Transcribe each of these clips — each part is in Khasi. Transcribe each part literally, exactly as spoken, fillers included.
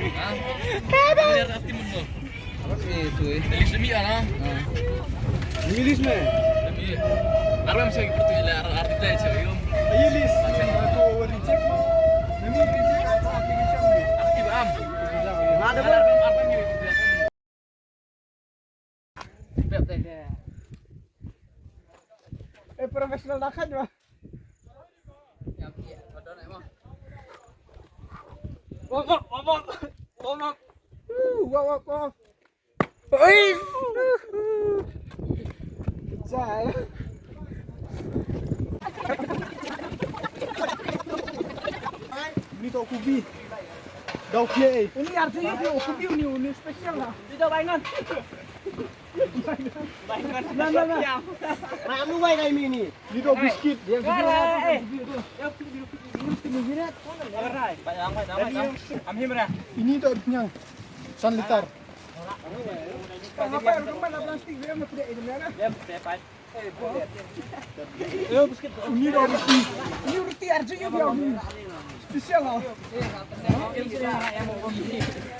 Apa ni, tu, eh? English demi ana. English me. Demi. Arwah mesti perlu tu lah, arti tu, eh, cakap, yum. English. Aku reject. Demi reject apa application ni? Arti ba am. Ada ba? Arwah, arwah ni. Eh, professional dah kan, wah. Warm up, warm up, warm up. Woo, warm up, warm up. Oi. Pecah. Ni tau kubi. Dau kiai. Ini artinya dia kubi ni, ni special lah. Tidak mainan. Nah, nah, nah. Nah, anu bai kai mini. Ni tu biskit. Dia biskit. Eh. Dia biskit, biskit. Ini biskit ni jirat. Alright. Bayang, bayang, bayang. Am him ra. Ini tu kenyang. San liter. Apa yang rumah nak plastik dia nak putih ini mana? Dia putih apa? Ini dah roti. Ini roti arju ya dia. Special lah.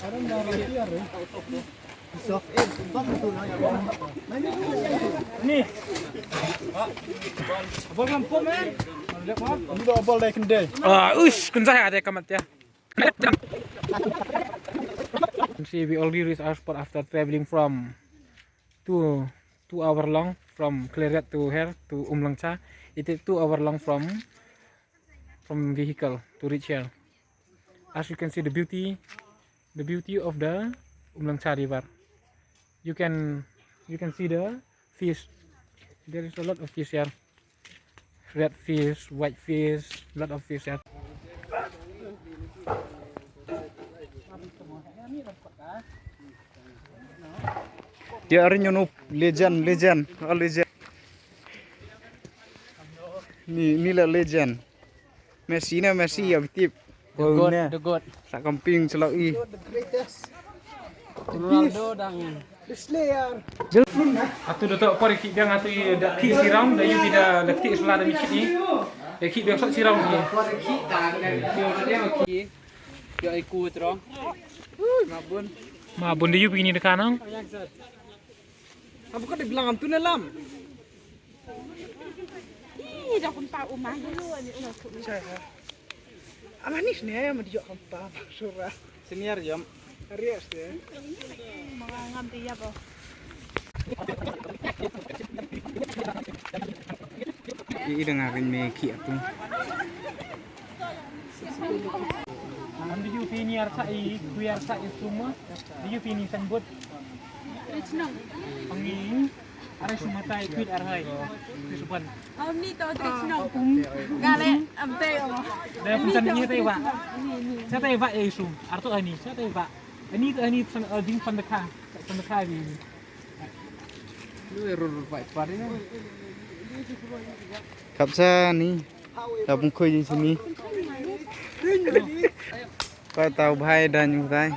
Orang dah roti arju. Ni. Bol kan pom, eh? Ni dah bol dah kendai. Ah, ush, kun saya ada kamat ya. See, we already reached our spot after traveling from two, two hour long from Khliehriat to here to Umlangcha. It is two hour long from, from vehicle to reach here. As you can see the beauty, the beauty of the Umlangcha River. You can, you can see the fish. There is a lot of fish here. Red fish, white fish, lot of fish here. Dia ari nyunup legend, legend, oh, legend. Ni, ni la legend. Messi na Messi ya bitip. The goat, the goat. Sa camping selok i. Ronaldo dang. The slayer. Atu da tok por ki biang atu i da ki siram da yu bi da da ki sela da mi ki. Da ki biang sok siram ki. Por ki ta da ki da ki. Yo ai ku tro. Ma bun. Ma bun da yu bi ni da kanang. Apa kau dibilang antu na lam? Ih, dah kumpa umah. Ama ni sini ya, ma dijok kumpa, Bang Sura. Senior jam. Arias ya. Mangangam dia apa? Ini dengan ring me ki atu. Am di yu pini arsa i, kui arsa i suma. Di yu pini sanbut. Richnong. Pangi. Are suma tai kuit arhai. Kuit suban. Am ni to Richnong. Gale am tai o. Dai pun san ni tai ba. Sa tai ba e sum. Arto ani, sa tai ba. Ani to ani san, eh, ding pandaka. Pandaka bi. Lu error bai pare na. Kapsa ni. Tabung koi jing sini. Koi tau bhai dan yu tai.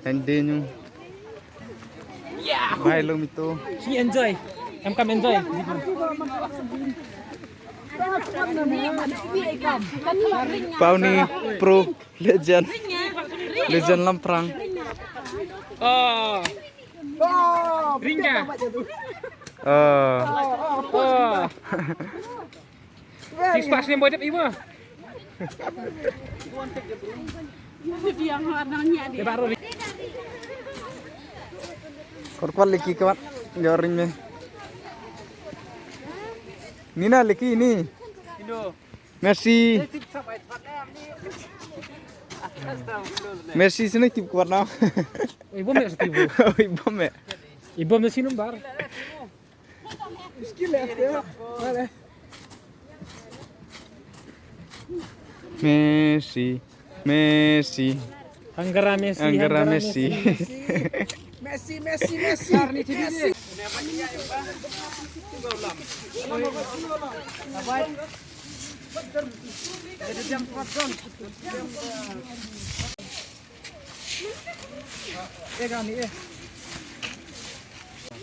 Dan de nyu. Bhai lo mito. Si enjoy. Em kam enjoy. Pau ni pro legend. Legend lam perang. Oh. Ringa. Oh. Oh. Six pack sini boy dep iwa. Dia baru ni. Kor kwal leki kwat. Jorin me. Nina leki ni. Indo. Messi. Messi sini tip kuat na. Ibom ya setibu. Ibom ya. Ibom ya sini bar. Messi, Messi. Anggara Messi, Anggara Messi. Messi, Messi, Messi. Messi. Eh, kami, eh.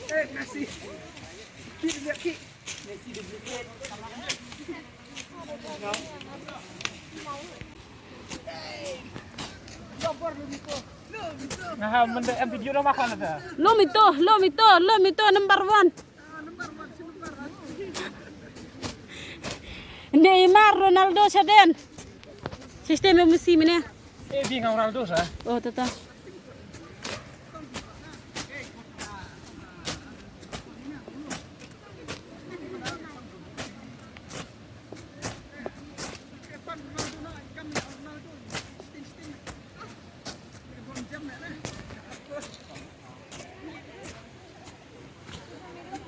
Eh, Messi. Messi duplicate. Hey. Jumper dulu, Nico. Nga ha mynta em video na ma khana ta. Lum ito, lum ito, lum ito number one. Neymar, Ronaldo shaden. System Messi mene. Eh, bi nga Ronaldo sa. Oh, tata.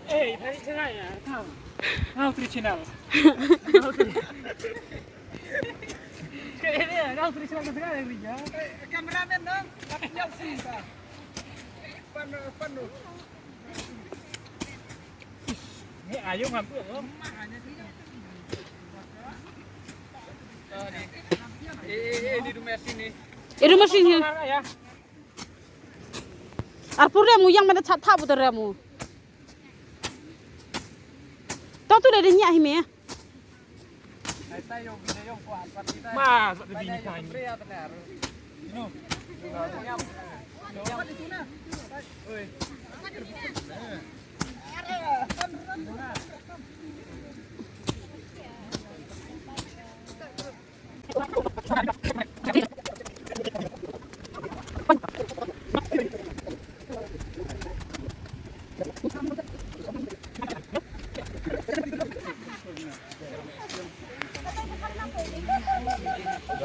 Eh, pari channel ya, tau. Ngau tri channel. Ngau tri. Eh, eh, ngau tri channel ka tengah ya. Cameraman no, tapi nyau sini ta. Pan, pan no. Ni ayo ngambil lo. Eh, eh, eh, di rumah sini. Eh, rumah sini. Ya. Arpur dia mu yang mana chat thabu ter dia mu. Tau tu dah dia nyak hime. Ma, sa de bini kai.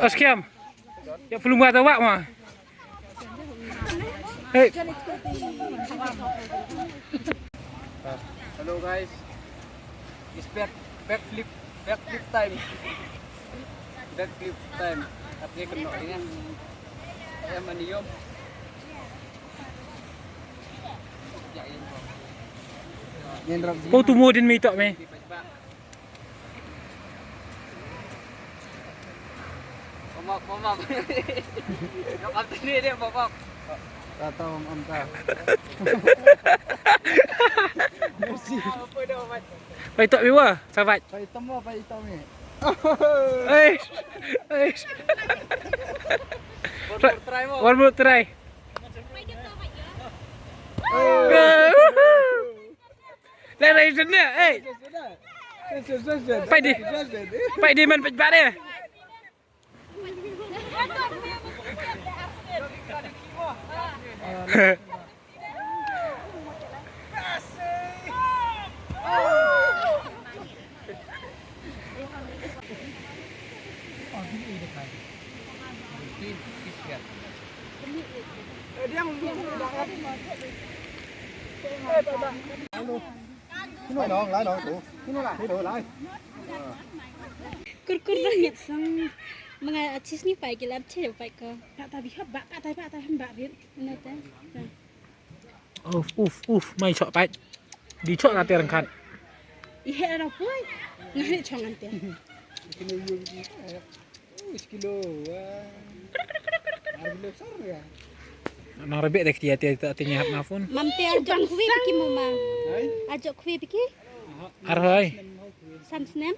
Askiam. Ya, belum ada wak mah. Hey. Hello guys. It's back, backflip, backflip time. Backflip time. Katne kano ini. Em, ani yom. Kau tu modin mi tak me? Warm up, warm up. Warm up sini dia, warm up. Ta ta, warm up ta. Mercy. Apa dah, warm up? Pai tok mi wa, sahabat. Pai tok mo, pai tok mi. Eish. Eish. One more try mo. One more try. Woohoo. Lai lai jin ne, eh. Pai di. Pai di man pej bare. Kur kur ba ngiat sang. Manga achis ni pai ki lam che pai ko. Ba ta bi hop ba, ba ta ba ta hem ba rit. Nete. Uf uf uf, mai chok pai. Di chok na terang khat. Ihe ra poi. Ngari chong ante. Kilo yu. Wis kilo. Ar kilo sar ya. Nang rebek dek dia tia tia tia nyahat na phone. Mam te ajok khui piki mama. Hai. Ajok khui piki. Ar hai. Sam snem.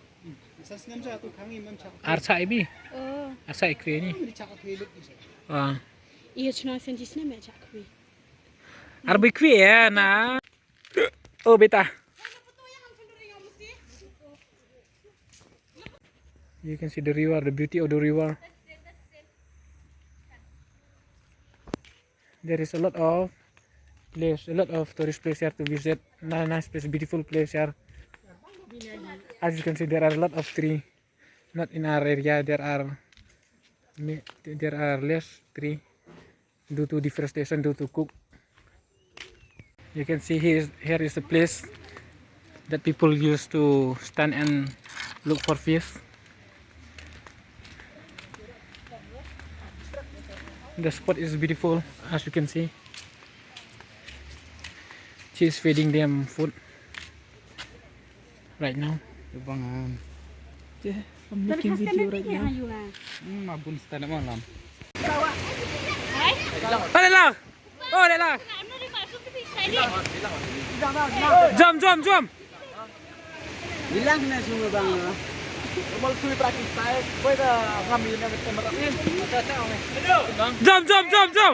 Sam snem sa tu khangi mam chak. Ar sa ibi. Oh. Ar sa ikhui ni. Ini chak khui lut ni sa. Ah. Iya chuna sen jisnem ya chak khui. Ar bi khui ya na. Oh beta. You can see the river, the beauty of the river. There is a lot of place, a lot of tourist place here to visit. Nice, nice place, beautiful place here. As you can see, there are a lot of tree. Not in our area, there are ma-, there are less tree due to deforestation, due to cook. You can see here is, here is a place that people used to stand and look for fish. The spot is beautiful, as you can see. She is feeding them food right now. Bang, ah. Yeah, I'm making video right now. Hmm, mabun stand up malam. Ada lah. Oh, ada lah. Jom, jom, jom. Bilang kena semua bang. Mal sui praktis tai. Koi da ngam ini. Jom, jom, jom, jom.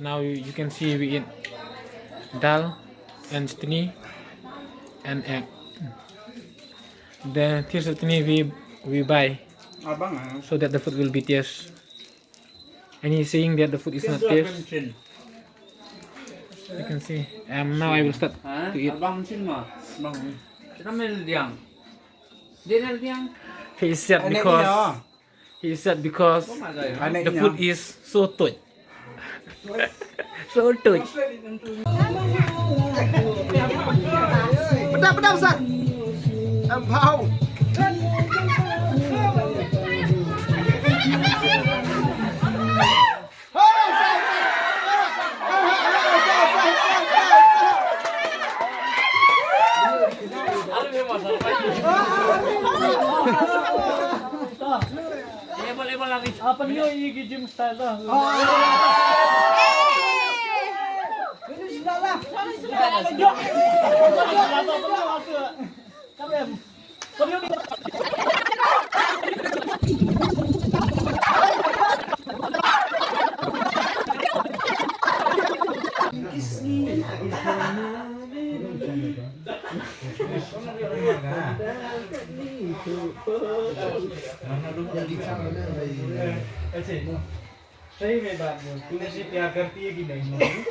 Now you, you can see we eat dal and chutney and egg. The taste of chutney we, we buy so that the food will be taste. And he's saying that the food is not taste. You can see. Um, now I will start to eat. He is sad because He said because the food is so toit. So toit. Pedas, pedas, Ustaz. Empau. Apa ni, i ki gym style dah. सही में बात बोल, तू मुझे प्यार करती है कि नहीं?